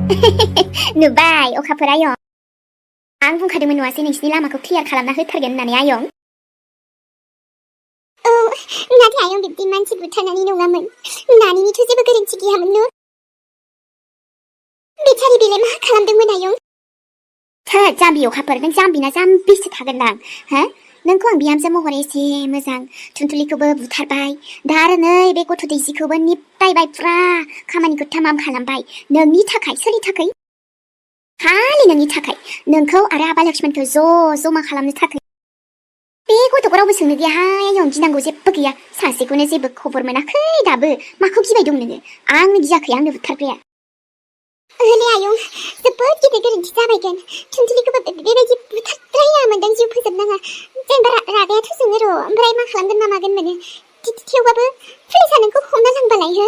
नुबाय अखाफोर आयं आं बुंखादोंमोन नङासै नोंसिनि लामाखौ क्लियार खालामना होथारगोन होननानै आयं औ नाथाय आयं बिब्दि मानसि बुथारनानै नङामोन नानिनिथ' जेबो गोरोन्थि गैयामोन न बेचारि बेलाय मा खालामदोंमोन आयं थोद जाम्बि अखाफोर नों जाम्बिना जाम्बिसो थागोनदां हो नोंखौ आं बिहामजो महरै एसे मोजां थुनथुलिखौबो बुथारबाय दा आरो नै बे गथ' दैजिखौबो निप्पायबाय फुरा खामानिखौ थामाम खालामबाय नोंनि थाखाय सोरनि थाखाय खालि नोंनि थाखाय नोंखौ आरो आबा लक्ष्मणखौ जमा खालामनो थाखाय बे गथ'खौ रावबो सोंनो गैयाहाय आयं गिनांगौ जेबो गैया सासेखौनो जेबो खबर मोनाखै दाबो माखौ गिबाय दं नोङो आंनो गियाखै आंनो बुथारग्राया ओले आयं जोबोद गिदिर गोरोन्थि जाबायगोन थुनथुलिखौबो बेबायदि बुथारद्रायना मोनदों जिउ फोजोबनाङा जेनेबा रागायाथ' जोङो र' ओमफ्राय मा खालामगोन मा मागोन मोनो थेवबाबो पुलिसा नोंखौ हमना लांबालाय हो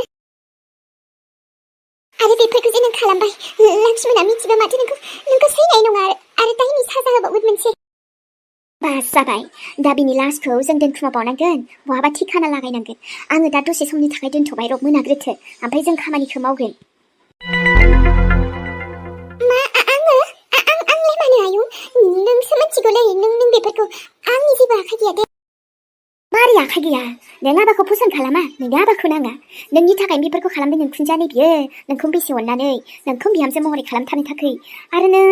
आरो बेफोरखौ जे नों खालामबाय लक्ष्मणा मिथिबा माथो नोंखौ सैनाय नङा आरो दायनि साजा होबावगोन मोनसे बास जाबाय दा बिनि लासखौ जों दोनखुमाबावनांगोन बहाबा ठिकाना लागायनांगोन आङो दा दसे समनि थाखाय दोनथ'बाय र' मोनाग्रोथो ओमफ्राय जों खामानिखौ मावगोन मा आंलाय मानो आयं नोंसो मिथिगौलै नों बेफोरखौ आंनि जेबो आखाइ गैया दे मारै आखाइ गैया नों आबाखौ फसन्द खालामा नोंनो आबाखौ नाङा नोंनि थाखाय बेफोरखौ खालामदों नोंखुनजानो बियो नोंखौ बेसे अननानै नोंखौ बिहामजो महरै खालामथारनो थाखाय आरो नों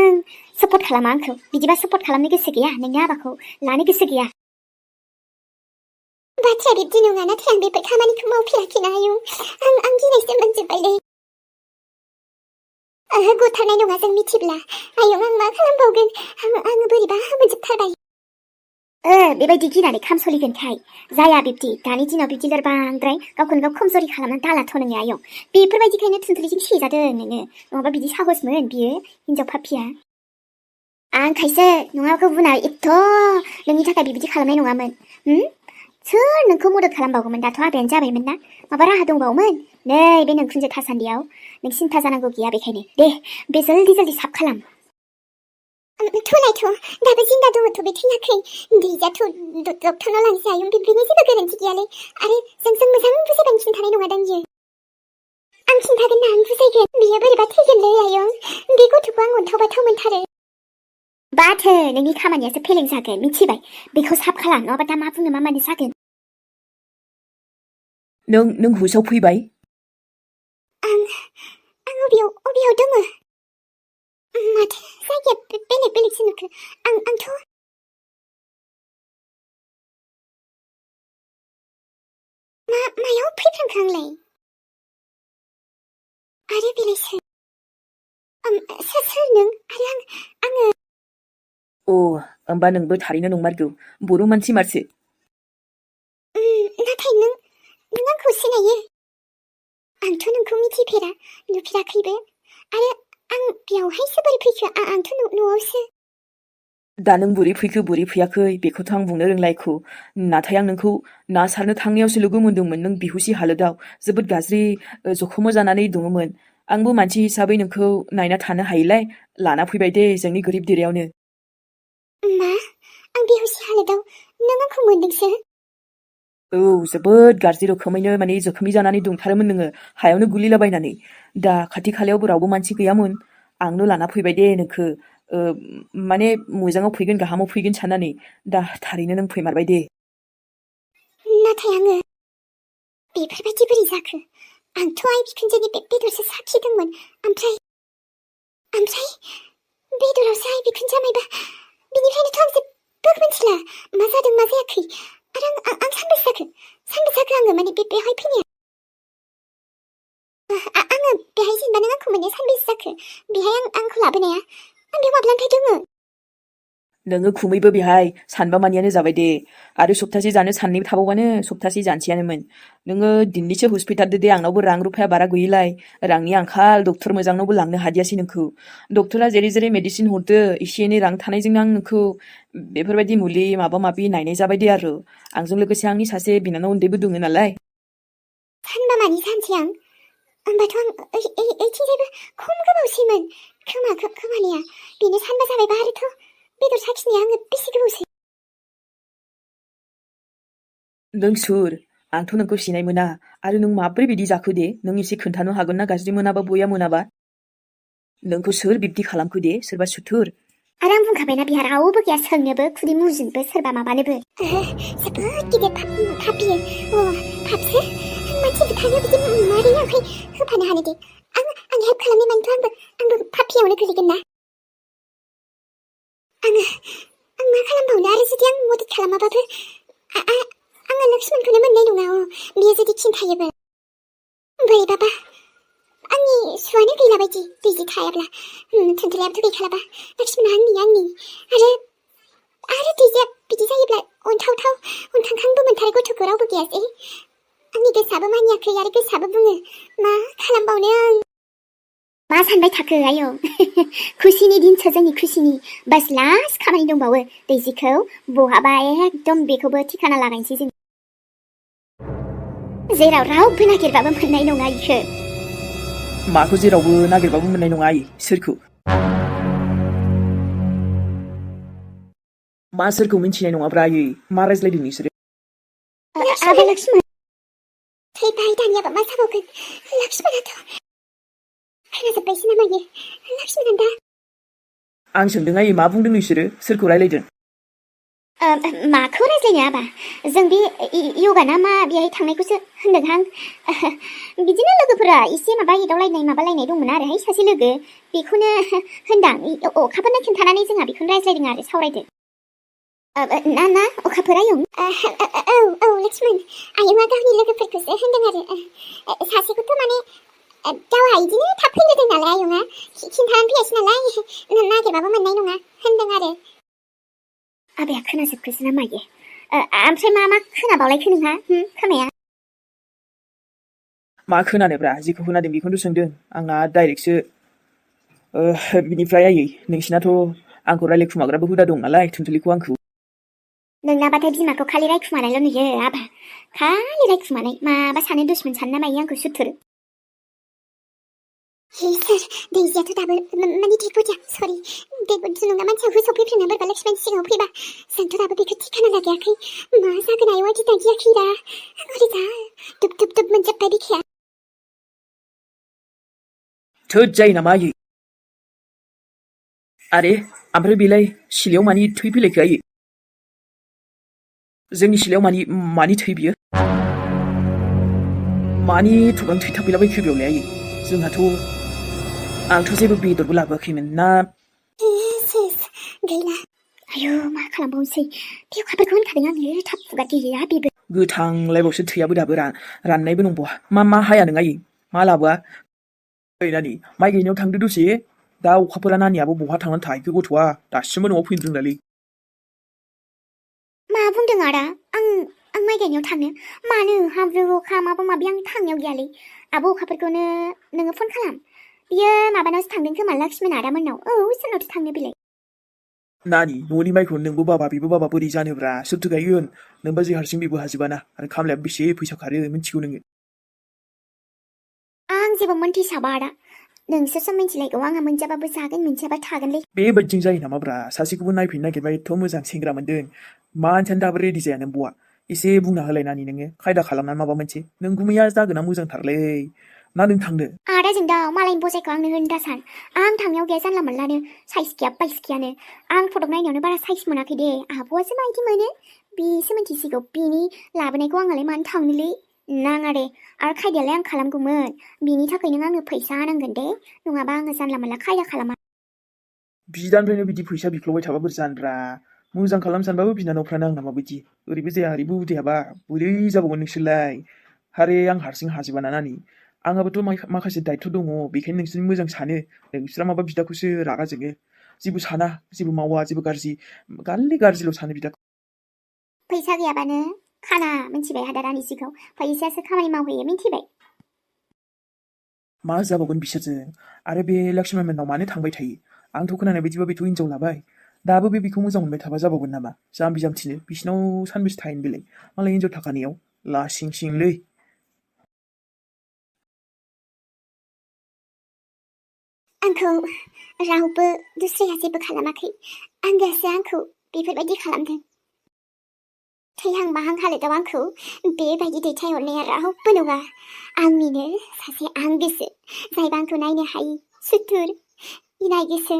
सापर्ट खालामा आंखौ बिदिबा सापर्ट खालामनो गोसो गैया नोंनि आबाखौ लानो गोसो गैया बाथ्राया बिब्दि नङा नाथाय आं बेफोर खामानिखौ मावफेराखैना आयं आं गिनायसो मोनजोब्बायलै ओहो गथारनाय नङा जों मिथिब्ला आयं आं मा खालामबावगोन आङो बोरैबा मोनजोबथारबाय बेबायदि गिनानै खाम सोलिगोनखाय जाया बिब्दि दानि दिनाव बिब्दि लोरबांद्राय गावखौनो गाव खमजरि खालामनानै दालाथ' नोङो आयं बेफोरबायदिखायनो थुनथुलिजों सेजादों नोङो नङाबा बिदि साहसमोन बियो हिनजाव पापिया आंखायसो नङाबा गुबुना एथ' नोंनि थाखाय बिब्दि खालामनाय नङामोन सोर नोंखौ मदद खालामबावगौमोन दाथ' आबायानो जाबायमोन ना माबा राहा दंबावोमोन नै बे नोंखुनजो थासान्दियाव नों सिन्था जानांगौ गैया बेखायनो दे बे जल्दि साफ खालाम थोलायथ' दाबो जिंगा दङथ' बे थैयाखै दैजाथ' डक्टरनाव लांसै आयं बेनि जेबो गोरोन्थि गैयालै आरो जों मोजां बुजायबानो खिन्थानाय नङा दां बियो आं खिन्थागोन ना आं बुजायगोन बियो बोरैबा थैगोनलै आयं बे गथ'खौ आं अनथाव बाथाव मोनथारो बाथो नोंनि खामानियासो फेलें जागोन मिथिबाय बेखौ साफ खालाम नङाबा दा मा बुंनो मा मानो जागोन नों हुसाव फैबाय आं अबेयाव दङ माथो जायगाया बेलेगसो नुखो आंथ' मायाव फैफ्रांखो आंलाय आरो बेलाय सोर नों आरो आङो होमबा नोंबो थारैनो नंमारगौ बर' मानसि मारसो नाथाय नों आंखौ सिनायो आंथ' नोंखौ मिथिफेरा नुफेराखैबो आरो आं बेयावहायसो बोरै फैखो आंथ' न'आवसो दा नों बोरै फैखो बोरै फैयाखै बेखौथ' आं बुंनो रोंलायखौ नाथाय आं नोंखौ ना सारनो थांनायावसो लोगो मोनदोंमोन नों बेहुसि हालोदाव जोबोद गाज्रि जखम जानानै दङमोन आंबो मानसि हिसाबै नोंखौ नायना थानो हायैलाय लाना फैबाय दे जोंनि गोरिब देरायावनो मा आं बेहुसि हालोदाव नों आंखौ मोनदोंसो जोबोद गाज्रि रोखोमैनो माने जोखोमि जानानै दंथारोमोन नोङो हायावनो गुलिलाबायनानै दा खाथि खालायावबो रावबो मानसि गैयामोन आंनो लाना फैबाय दे नोंखौ माने मोजाङाव फैगोन गाहामाव फैगोन साननानै दा थारैनो नों फैमारबाय दे नाथाय आङो बेफोरबायदि बोरै जाखो आंथ' आइ बिखुनजोनि बेदरसो साखिदोंमोन ओमफ्राय बेदरावसो आइ बिखुनजो मायबा बिनिफ्रायनोथ' आं जेबो मिथिला मा जादों मा जायाखै आरो आं सानबेसे जाखो आङो माने बेहाय फैनाया आङो बेहाय जेनेबा नों आंखौ मोननाया सानबेसे जाखो बेहाय आंखौ लाबोनाया आं बेयाव माब्लानिफ्राय दङ नोङो खुमैबो बेहाय सानबा मानियानो जाबाय दे आरो सप्तासे जानो साननै थाबावबानो सप्तासे जानसेयानोमोन नोङो दिनैसो हस्पिटाल दे आंनावबो रां रुफाया बारा गैयैलाय रांनि आंखाल डक्टर मोजांनावबो लांनो हादियासै नोंखौ डक्टरा जेरै मेडिसिन हरदो एसे एनै रां थानायजोंनो आं नोंखौ बेफोरबायदि मुलि माबा माबि नायनाय जाबाय दे आरो आंजों लोगोसे आंनि सासे बिनानाव उन्दैबो दङ नालाय सानबा मानि सानसे आं होमबाथ' आं ओइथिंजायबो खम गोबावसैमोन खोमानिया बेनो सानबा जाबायबा आरोथ' बेदर साखिनाया आङो बेसे गोबावसै नों सोर आंथ' नोंखौ सिनाय मोना आरो नों माब्रै बिदि जाखो दे नों एसे खोन्थानो हागोन ना गाज्रि मोनाबा बया मोनाबा नोंखौ सोर बिब्दि खालामखो दे सोरबा सुथुर आरो आं बुंखाबायना बिहा रावबो गैया सोंनोबो खुदै मुजुनोबो सोरबा माबानोबो जोबोद गिदिर फाफियो फाफसो मानसि बुथारनो बिदि मारै आंखौ होफानो हानो दे आं हेल्प खालामनो मानोथ' आंबो फाफियावनो गोलैगोन ना आं मा खालामबावनो आरो जुदि आं मदद खालामाबाबो आङो लक्ष्मणखौनो मोननाय नङा बियो जुदि खिन्थायोबो बोरैबाबा आंनि सुवानो गैला बायदि बिदि थायाब्ला थुनथुलायाबोथ' गैखालाबा लक्ष्मणआ आंनि आरो दैजिया बिदि जायोब्ला अनखांखांबो मोनथारो गथ'खौ रावबो गैयासै आंनि गोसोआबो मानियाखै आरो गोसोआबो बुङो मा खालामबावनो आं मा सानबाय थाखो आयौ खुसिनि दिनसो जोंनि खुसिनि बास लास्ट खामानि दंबावो दैजिखौ बहाबा एकदम बेखौबो ठिकाना लागायनोसै जों जेराव रावबो नागिरबाबो मोननाय नङा इखो माखौ जेरावबो नागिरबाबो मोननाय नङा आइ सोरखौ मा सोरखौ मिन्थिनाय नङाब्रा आयै मा रायज्लायदों नोंसोरो आबै लक्ष्मण थैबाय दानियाबा मा जाबावगोन लक्ष्मणाथ' खोनाजोब्बायसो नामा इयो लक्ष्मणआ दा आं सोंदों आयै मा बुंदों नोंसोरो सोरखौ रायलायदों माखौ रायज्लायनो आबा जों बे योगा ना मा बेहाय थांनायखौसो होनदोंहां बिदिनो लोगोफोरा एसे माबा एदावलायनाय माबालायनाय दंमोन आरोहाय सासे लोगो बेखौनो होनदां अखाफोरनो खिन्थानानै जोंहा बेखौनो रायज्लायदों आरो सावरायदों ना अखाफोर आयं औ लक्ष्मण आयंआ गावनि लोगोफोरखौसो होनदों आरो सासेखौथ' माने गावहा इदिनो थाब फैग्रोदों नालाय आयंआ खिन्थानानै फैयासै नालाय नागिरबाबो मोननाय नङा होनदों आरो आबाया खोनाजोबखोसो ना मायो ओमफ्राय मा खोनाबावलायखो नोंहा खोमाया मा खोनानोब्रा जेखौ खोनादों बेखौनो सोंदों आंना डाइरेक्टसो बिनिफ्राय आयै नोंसिनाथ' आंखौ रायलायखुमाग्राबो हुदा दं नालाय थुनथुलिखौ आंखौ नोंनाबाथाय बिमाखौ खालि रायखुमानायल' नुयो आबा खालि रायखुमानाय माबा सानो दुश्मन सानो ना मायो आंखौ सुथुर सोर दैजियाथ' दाबो माने देगुदिया सरि देगुदि नङा मानसिया होसोफैफिनो बोरैबा लक्ष्मण सिगाङाव फैबा जोंथ' दाबो बेखौ थिखाना लागायाखै मा जागोन आयौ गिना गियाखैरा ओरै जा दुब मोनजोब्बाय बिखाया थोद जायो नामा आयै आरे ओमफ्राय बेलाय सिलायाव मानि थै फैलायखो आयै जोंनि सिलायाव मानि थै बियो मानि एथ'बां थै थाफैलाबायखो बेयावलाय आयै जोंहाथ' आंथ' जेबो बेदरबो लाबोआखैमोन ना गैला आयौ मा खालामबावनोसै बे अखाफोरखौ होनखादों आङो थाब खुगा गैया बेबो गोथांलायबावसो थैयाबो दाबो राननायबो नंबावा मा हाया नों आयै मा लाबोआ ओइ नानि माइ गायनायाव थांदो दसे दा अखाफोरा नानियाबो बहा थांनानै थाहैखो गथ'आ दासिमबो न'आव फैनो रोंलालै मा बुंदों आदा आं माइ गायनायाव थांनो मानो हाब्रु अखा माबा माबि आं थांनायाव गैयालै आब' अखाफोरखौनो नोङो फन खालाम बियो माबानावसो थांदों खोमा लक्ष्मण आदामोननाव सोरनावथो थांनो बिलाय नानि न'नि माइखौ नोंबो बाबा बेबो बाबा बोरै जानोब्रा सोरथो गायगोन नोंबा जे हारसिं बेबो हाजोबाना आरो खामलाया बेसे फैसा खारो मिथिगौ नोङो आं जेबो मोनथिसाबा आदा नोंसोरसो मिथिलायगौ आंहा मोनजाबाबो जागोन मोनजाबा थागोनलै बेबायदिजों जायो नामाब्रा सासेखौबो नायफैनो नागिरबाय एथ' मोजां सेंग्रा मोन्दों मानसियानो दाबो रेडि जाया नों बआ एसे बुंना होलाय नानि नोङो खायदा खालामनानै माबा मोनसे नों गुमैया जागोना मोजांथारलै ना नों थांनो आदाजों दा मालायनि बजायखौ आंनो होनो दासान आं थांनायाव गैया जानला मोनलानो साइज गैया बाइस गैयानो आं फटक नायनायावनो बारा साइज मोनाखै दे आब'आसो माबायदि मोनो बेसो मिथिसिगौ बेनि लाबोनायखौ आंहालाय मानो थांनोलै नाङा दे आरो खायदायालाय आं खालामगौमोन बिनि थाखाय नों आंनो फैसा होनांगोन दे नङाबा आङो जानला मोनला खायदा खालामा बिदानिफ्रायनो बिदि फैसा बिख्ल'बाय थाबा बोरै जानोब्रा मोजां खालाम सानबाबो बिनानावफ्रानो आंना माबायदि ओरैबो जाया ओरैबो उदायाबा बोरै जाबावगोन नोंसोरलाय हारे आं हारसिं हाजोबाना नानि आंहाबोथ' माखासे दायथ' दङ बेखायनो नोंसोर मोजां सानो नोंस्रा माबा बिदाखौसो रागा जोङो जेबो साना जेबो मावा जेबो गाज्रिल' सानो बिदाखौ फैसा गैयाबानो खाना मिथिबाय हादारानि सिगाङाव फैसायासो खामानि मावहैयो मिथिबाय मा जाबावगोन बिसोरजों आरो बे लक्ष्मण मोननाव मानो थांबाय थायो आंथ' खोनानाय बायदिबा बेथ' हिनजाव लाबाय दाबो बेखौ मोजां मोनबाय थाबा जाबावगोन नामा जाम्बि जाम्थिनो बिसिनाव सानबेसे थाहैनो बेलाय मालाय हिनजाव थाखानायाव लासिं सिंलै आंखौ रावबो दुस्राया जेबो खालामाखै आंगासो आंखौ बेफोरबायदि खालामदों थैहां माहां हालोदाव आंखौ बेबायदि दैथायहरनाया रावबो नङा आंनिनो सासे आंगोसो जायबा आंखौ नायनो हायि सुथुर 이나이 गोसो,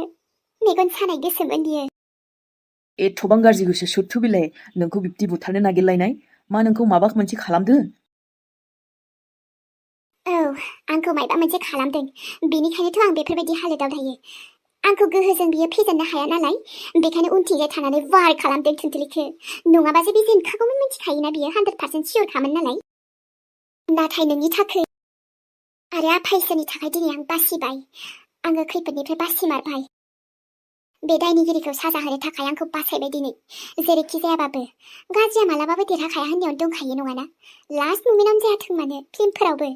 मेगन सानाय गोसोमोन बियो। एथ'बां गाज्रि गोसो सोरथो बेलाय नोंखौ बिब्दि बुथारनो नागिरलायनाय? मा नोंखौ माबा मोनसे खालामदों? औ, आंखौ मायबा मोनसे खालामदों। बेनिखायनोथ' आं बेफोरबायदि हालोदाव थायो। आंखौ गोहोजों बियो फेजेननो हाया नालाय, बेखायनो उनथिंजाय थानानै वार खालामदों थुनथुलिखौ। नङाबासो बे जेनखागौमोन मिथिखायोना बियो 100% सियरखामोन नालाय। नाथाय नोंनि थाखाय आरो आफा इसोरनि थाखाय दिनै आं बासिबाय। आङो खैफोदनिफ्राय बासिमारबाय। बे दायनिगिरिखौ साजा होनो थाखाय आंखौ बासायबाय दिनै। जेरैखि जायाबाबो गाज्रिया मालाबाबो देरहाखाया होननायावनो दंखायो नङाना? लास्ट मुमेन्टआवनो जायाथों मानो फिल्मफोरावबो।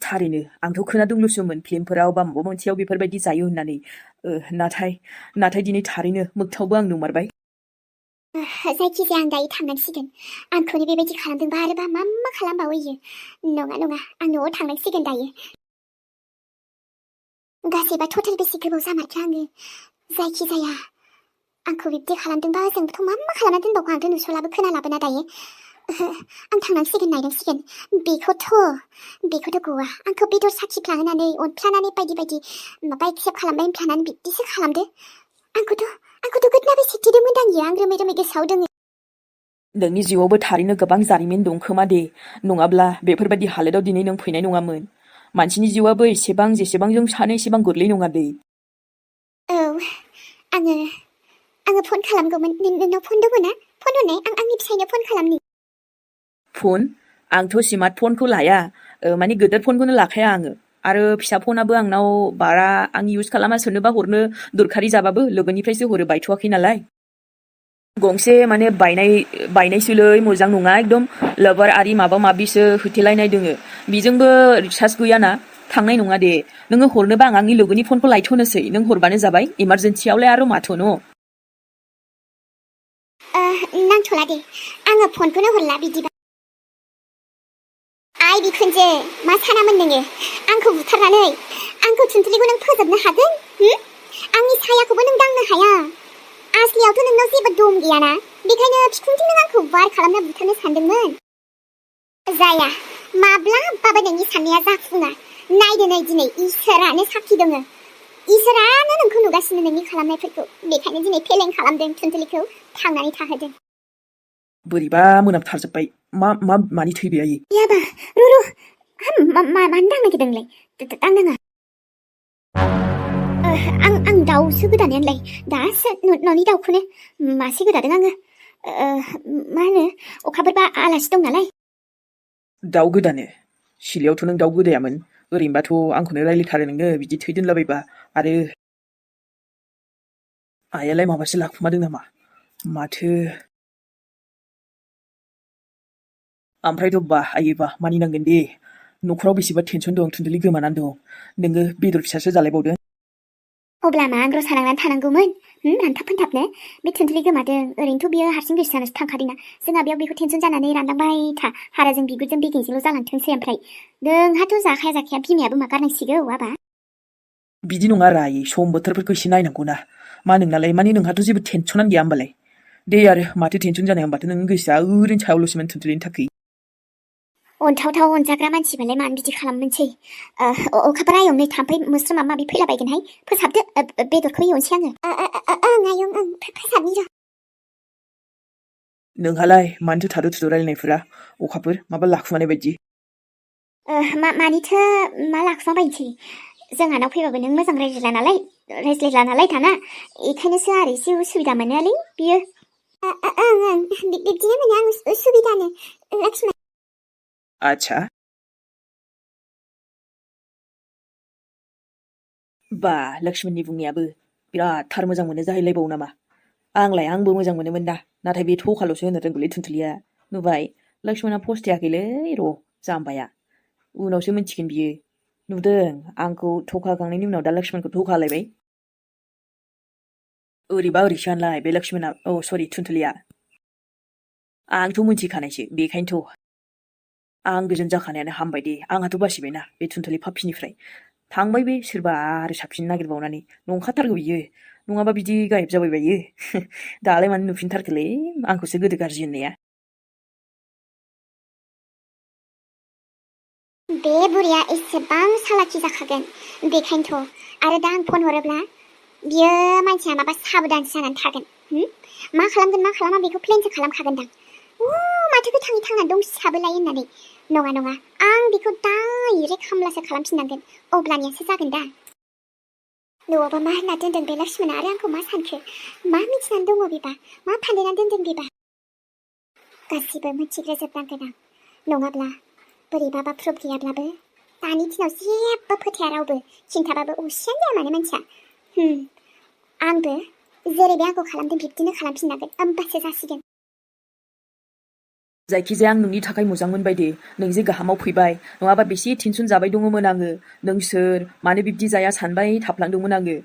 थारैनो आंथ' खोनादोंल'सोमोन फिल्मफोराव बा माबा मोनसेयाव बेफोरबायदि जायो होननानै। नाथाय दिनै थारैनो मोगथाङावबो आं नुमारबाय। जायखिजाया आं दायो थांनांसिगोन। आंखौनो बेबायदि खालामदोंबा आरोबा मा खालामबावो इयो? नङा आं न'आव थांनांसिगोन दायो। गासैबा टटेल बेसे गोबाव जामारखो आङो? जायखिजाया आंखौ बिब्दि खालामदोंबा जोंथ' मा खालामना दोनबावगौ? आंथ' नुस'लाबो खोनालाबोना दायो। आं थांनांसिगोन नायनांसिगोन। बेखौथ' गवा। आंखौ बेदर साखिफ्ला होनानै अनफ्लानानै बायदि माबा एक्सेप्ट खालामबाय होनफ्लानानै बिब्दिसो खालामदो। आंखौथ' गोदनाबो सिथिदोंमोन दायो। आं रोमै गोसोआव दोङो। नोंनि जिउआवबो थारैनो गोबां जारिमिन दं खोमा दे। नङाब्ला बेफोरबायदि हालोदाव दिनै नों फैनाय नङामोन। मानसिनि जिउआबो जेसेबां जों सानो एसेबां गोरलै नङा दे। औ, आङो फन खालामगौमोन। नोंनाव फन दङ ना? फन हरनाय, आं आंनि फिसायनो फन खालामनि। फन? आंथ' स्मार्ट फनखौ लाया। माने गोदोर फनखौनो लाखाया आङो। आरो फिसा फनाबो आंनाव बारा आं इउज खालामा। सोरनोबा हरनो दरखारि जाबाबो लोगोनिफ्रायसो हरो, बायथ'वाखै नालाय। गंसे माने बायनायसोलै, मोजां नङा एकदम लाभार आरि माबा माबिसो होथेलायनाय दोङो। बेजोंबो रिचार्ज गैयाना, थांनाय नङा दे। नोङो हरनोबा आं आंनि लोगोनि फनखौ लायथ'नोसै। नों हरबानो जाबाय। इमारजेन्सियावलाय आरो माथो न'? नांथ'ला दे। आङो फनखौनो हरला बिदिबा। आइ बिखुनजो, मा सानामोन नोङो? आंखौ बुथारनानै आंखौ थुनथुलिखौ नों फोजोबनो हागोन? आंनि सायाखौबो नों दांनो हाया। आसलियावथ' नोंनाव जेबो दम गैयाना, बेखायनो बिखुनजो नों आंखौ वार खालामना बुथारनो सानदोंमोन। जाया, माब्लाबाबो नोंनि साननाया जाफुङा। नायदो नै दिनै इसोरानो साखि दङ। इसोरानो नोंखौ नुगासिनो नोंनि खालामनायफोरखौ। बेखायनो दिनै फेलें खालामदों थुनथुलिखौ थांनानै थाहोदों। बोरैबा मोनामथारजोब्बाय। मानि थै बे आयै? याबा, मानो दांनो नागिरदोंलाय? दांनाङा। आं दाउसो गोदानायानोलाय। दासो न'नि दाउखौनो मासे गोदादों आङो। मा होनो, अखाफोरबा आलासि दं नालाय। दाउ गोदानो? सिलायावथ' नों दाउ गोदायामोन। ओरैनोबाथ' आंखौनो रायलायथारो नोङो बिदि थै दोनलाबायबा। आरो आइयालाय माबासो लाखुमादों नामा? माथो ओमफ्रायथ' बा आयोबा मानिनांगोन दे। न'खराव बेसेबा टेनसन दं, थुनथुलि गोमानानै दं। नोङो बेदर फिसासो जालायबावदों। अब्ला मा आं रसा नांनानै थानांगौमोन? रानथाब फोनथाबनो। बे थुनथुलि गोमादों। ओरैनोथ' बियो हारसिं गोसो जानोसो थांखादोंना। जोंहा बेयाव बेखौ टेनसन जानानै रानलांबाय था। हाराजों बिगुरजों बेगेंजोंल' जालांथोंसै। ओमफ्राय नोंहाथ' जाखाया बिमायाबो मा गारनांसिगौ आबा। बिदि नङा राय, सम बोथोरफोरखौ एसे नायनांगौना। मा नोंनालाय, माने नोंहाथ' जेबो टेनसनानो गैया होमबालाय। दे आरो माथो टेनसन जानाय, होमबाथ' नों गोसोआ ओरैनो सायावल'सोमोन थुनथुलिनि थाखाय। अनथावथाव अनजाग्रा मानसिबालाय मानो बिदि खालामनोसै? अखाफोर आयं नै थाम्फै मोस्रोम माबा माबि फैलाबायगोनहाय। फोसाबदो, बेदरखौ एवनोसै आङो। आयं फोसाबनि र'। नोंहालाय मानोथो थाद' थुद' रायलायनायफोरा? अखाफोर माबा लाखुमानाय बायदि। मानिथो मा लाखुमाबायनोसै? जोंहानाव फैबाबो नों मोजां रायज्लायला नालाय दाना। बेखायनोसो आरो एसे उसुबिदा मोनोलै बियो। बिब्दिनो मोनो आं उसुबिदानो लक्ष्मण। आच्छा। बा लक्ष्मणनि बुंनायाबो बिराद थार मोजां मोनो जाहैलायबावो नामा? आंबो मोजां मोनोमोन दा। नाथाय बे थखाल'सो होनो रोंगौलै थुनथुलिया। नुबाय, लक्ष्मणा फस्थायाखैलै र' जाम्बाया। उनावसो मिन्थिगोन बियो। नुदों, आंखौ थखा होखांनायनि उनाव दा लक्ष्मणखौ थखा होलायबाय। ओरैबा ओरैसोआनोलाय बे लक्ष्मणा, सरि थुनथुलिया। आंथ' मिन्थिखानायसो, बेखायनोथ'। आं गोजोन जाखानायानो हामबाय दे। आंहाथ' बासिबायना बे थुनथुलि पापिनिफ्राय। थांबाय बे सोरबा आरो साबसिन नागिरबावनानै। नंखाथारगौ बियो। नङाबा बिदि गायब जाबाय बायो। दालाय मानो नुफिनथारखोलै आंखौसो गोदो गाज्रि होननाया। बे बुरिया एसेबां सालाखि जाखागोन बेखायनोथ' आरो दा आं फन हरोब्ला बियो मानसिया माबा साबधानसो जानानै थागोन मा खालामगोन मा खालामा बेखौ प्लेनसो खालामखागोनदां माथो गोथाङै थांनानै दंसिखाबोलाय होननानै नङा आं बेखौ डाइरेक्ट हामलासो खालामफिननांगोन अब्लानियासो जागोन दा न'आवबा मा होनना दोनदों बे लक्ष्मणा आरो आंखौ मा सानखो मा मिथिनानै दङ बेबा मा फान्देनानै दोनदों बेबा गासिबो मिथिग्रोजोबनांगोन आं नङाब्ला बोरैबाबा प्रुफ गैयाब्लाबो दानि दिनाव जेबो फोथाया रावबो खिन्थाबाबो असेयानो जाया मानो मानसिया आंबो जेरै बे आंखौ खालामदों बिब्दिनो खालामफिननांगोन होमबासो जासिगोन जायखिजाया आं नोंनि थाखाय मोजां मोनबाय दे नों जे गाहामाव फैबाय नङाबा बेसे टेनसन जाबाय दङमोन आङो नों सोर मानो बिब्दि जाया सानबाय थाफ्लांदोंमोन आङो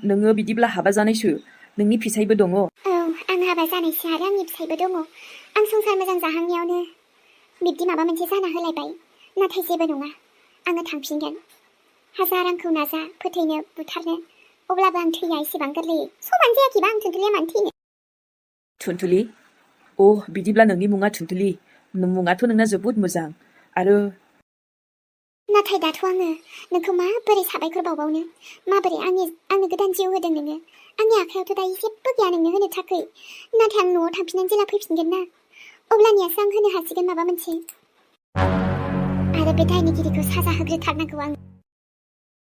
नोङो बिदिब्ला हाबा जानायसो नोंनि फिसायबो दङ औ आं हाबा जानायसो आरो आंनि फिसायबो दङ आं संसार मोजां जाहांनायावनो बिब्दि माबा मोनसे जाना होलायबाय नाथाय जेबो नङा आङो थांफिनगोन हाजार आंखौ नाजा फोथैनो बुथारनो अब्लाबो आं थैया एसेबां गोरलैयै समानो जायाखैबा आं थुनथुलिया मानो थैनो थुनथुलि बिदिब्ला नोंनि मुङा थुनथुलि मुङाथ' नोंना जोबोद मोजां आरो नाथाय दाथ' आङो नोंखौ माबोरै साबायखर बावबावनो माबोरै आंनो गोदान जिउ होदों नोङो आंनि आखायावथ' दायो जेबो गैया नोंनो होनो थाखाय नाथाय आं न'आव थांफिननानै जेला फैफिनगोन ना अब्लानियासो आं होनो हासिगोन माबा मोनसे आरो बे दायनिगिरिखौ साजा होग्रोथारनांगौ आं